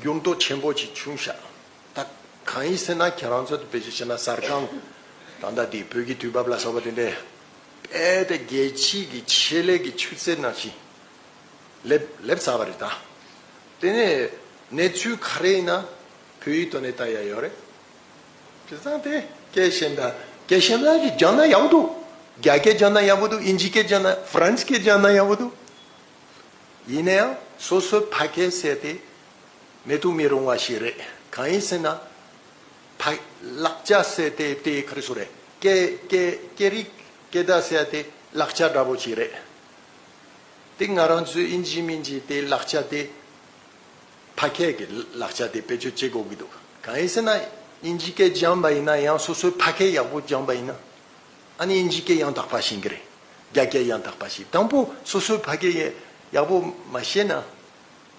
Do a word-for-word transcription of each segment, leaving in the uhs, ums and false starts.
འགྱུར་ལྡོག་ཆེན་པོ་ཅིག་བྱུང་ཤག་ད་གང་ཡིན་ཟེར་ན་ཁྱེད་རང་ཚོ་དཔེ་ཅིག་བྱས་ན་གསར་ཁང་ད་ལྟ་དེ་བོད་ཀྱི་དུས་བབ་ལ་སོགས་པ་དེ་འདྲས་དཔེ་དེ་རྒྱལ་སྤྱི་གི་ཆེད་ལས་ཀྱི་ཆུ་ཚད་ནང་བཞིན་སླེབས་སླེབས་ཚར་བ་རེད་ད། དེ་ནས་གནས་ཚུལ་ག་རེ་ཡིན་ན་བོད་ཡིག་ཐོག་ནས་ལྟ་ཡ་ཡོད་རེད། བྱས་ཙང་དེ་སྐད་གཞན་དག་སྐད་གཞན་དག་ཅིག་སྦྱང་ན་ཡག་པོ་འདུག་རྒྱ་སྐད་སྦྱང་ན་ཡག་པོ་འདུག་ཨིན་ཇི་སྐད་སྦྱང་ན་ཧྥ་རན་སི་སྐད་སྦྱང་ན་ཡག་པོ་འདུག་ཡིན་ན་ཡང་སོ་སོའི་ཕ་སྐད་ཟེར་དེ་མེད་དུ་མི་རུང་བ་ཞིག་རེད། གང་ཡིན་ཟེར་ན་ཕ་ལག་ཆ་ཟེར་དེ་དེ་ག་རེ་ཟེར་རེད། སྐད་སྐད་སྐད་རིགས་སྐད་བརྡ་ཟེར་དེ་ལག་ཆ་འདྲ་པོ་ཅིག་རེད། དེ་ང་རང་ཚོའི་ཨིན་ཇི་མིན་ཇི་དེ་ལག་ཆ་དེ་ཕ་སྐད་ཀྱི་ལག་ཆ་དེ་བེད་སྤྱོད་བྱེད་དགོས་ཀྱི་འདུག་གང་ཡིན་ཟེར་ན་ཨིན་ཇི་སྐད་སྦྱངས་པ་ཡིན་ན་ཡང་སོ་སོའི་ཕ་སྐད་ཡག་པོ་སྦྱངས་པ་ཡིན་ན་ཨ་ནི་ཨིན་ཇི་སྐད་ཡང་དག་པ་ཤེས་ཀྱི་རེད། རྒྱ་སྐད་ཡང་དག་པ་ཤེས། དང་པོ་སོ་སོའི་ཕ་སྐད་ཡ- ཡག་པོ་མ་ཤེས་ན་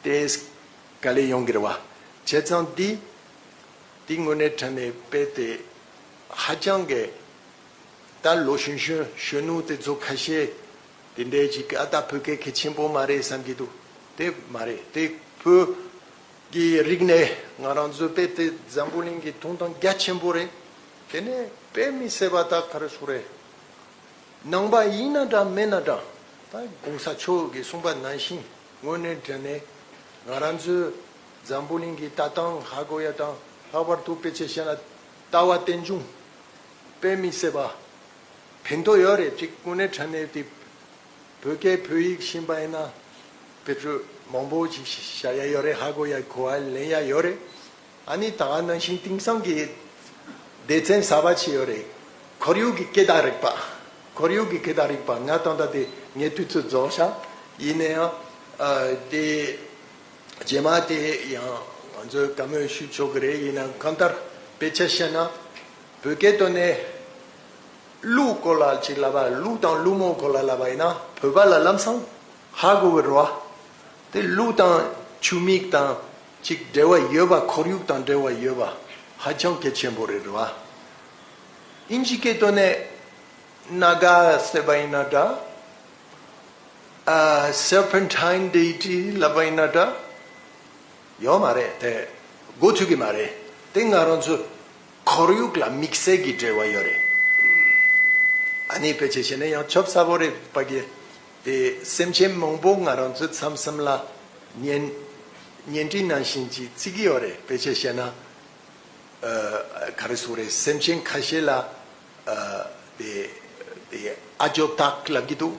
དེ་དཀའ་ལས་ཡོང་གི་རེད་བ། བྱས་ཙང་འདི་འདི་དངོས་གནས་དྲང་གནས་དཔེ་དེ་ཧ་ཅང་གི་ད་ལོ་གཞོན་གཞོན་གཞོན་ནུ་དེ་ཚོ་ཁ་ཤས་དེ་འདྲའི་ཅིག་ཨ་ད་བོད་སྐད་གལ་ཆེན་པོ་མ་རེད་བསམ་གྱི་འདུག་དེ་མ་རེད། དེ་བོད་ཀྱི་རིག་གནས་ང་རང་ཚོའི་དཔེ་དེ་འཛམ་བུ་གླིང་གི་མཐོང་སྟངས་རྒྱ་ཆེན་པོ་རེད། དེ་ནས་དཔེ་མི་སྲིད་པ་ད་ག་རེ་ཟེར་རེད། ནང་པ་ཡིན་ན་འདྲ་མིན་ན་འདྲ་ད་གོང་ས་མཆོག་གིས་གསུངས་པ་ནང་བཞིན་དངོས་གནས་དྲང་གནས་ང་རང་ཚོའི་འཛམ་བུ་གླིང་གི་ལྟ་སྟངས་ཧ་གོ་ཡ་དང་ལྷག་པར་དུ་དཔེ་ཆ་བཤད་ན་ལྟ་བ་རྟེན་འབྱུང་དཔེ་མི་སྲིད་པ་ཕན་ཐོགས་ཡོད་རེད། ཅིག་དངོས་གནས་དྲང་གནས་དེ་བོད་སྐད་བོད་ཡིག་ཤེས་པ་ཡིན་ན་དཔེ་ཁྲིད་མང་པོ་ཅིག་བྱ་ཡ་ཡོད་རེད། ཧ་གོ་ཡ་གོ་བ་ལེན་ཡ་ཡོད་རེད། ཨ་ནི་ད་ག་ནང་བཞིན་དེང་སང་གི་སྡེ་ཚན་གསར་པ་ཅིག་ཡོད་རེད། ཁོར་ཡུག་གི་སྐད་བརྡ་རིག་པ། ཁོར་ཡུག་གི་སྐད་བརྡ་རིག་པ། ང་ད་ལྟ་དེ་ངའི་དུས་ཚོད་རྫོགས་ཤག་ཡིན་ན་ཡང་ཨ་དེ་རྗེས་མ་དེ་ཡང་ང་ཚོས་བཀའ་མོལ་ཞུ་ཆོག་གི་རེད། ཡིན་ནའང་གང་ལྟར་དཔེ་ཆ་བཤད་ན་བོད་སྐད་ཐོག་ནས་གླུ་སྐོར་ལ་ཅིག་ལབ་པ། གླུ་དང་གླུ་མོ་སྐོར་ལ་ལབ་པ་ཡིན་ན་བོད་པ་ལ་ལམ་སང་ཧ་གོ་གི་རེད་བ། དེ་གླུ་དང་ཆུ་མིག་དང་ཅིག་འབྲེལ་བ་ཡོད་པ། ཁོར་ཡུག་དང་འབྲེལ་བ་ཡོད་པ་ཧ་ཅང་གལ་ཆེན་པོ་རེད་རེད་བ། ཨིན་ཇི་སྐད་ཐོག་ནས་ནཱ་ག་ཟེར་བ་ཡིན་ན་འདྲ། ཨ་Serpentine Deity ལབ་པ་ཡིན་ན་འདྲ། ཡོད་མ་རེད། དེ་གོ་ཐུབ་ཀྱི་མ་རེད། དེ་ང་རང་ཚོ་ཁོར་ཡུག་ལ་དམིགས་བསལ་གྱི་འབྲེལ་བ་ཡོད་རེད། ཨ་ནི་དཔེ་ཆ་བཤད་ན་ཡང་ཆོབ་ཚ་པོ་རེད་པ་གི། དེ་སེམས་ཅན་མང་པོ་ང་རང་ཚོའི་མཚམས་མཚམས་ལ་གཉེན་གཉེན་སྒྲིག་ནང་བཞིན་ཅིག་བརྩི་གི་ཡོད་རེད། དཔེ་ཆ་བཤད་ན་ཨ་ག་རེ་ཟེར་རེད། སེམས་ཅན་ཁ་ཤས་ལ་ཨ་དེ་དེ་ཨ་ཇོ་དག་ལབ་ཀྱི་འདུག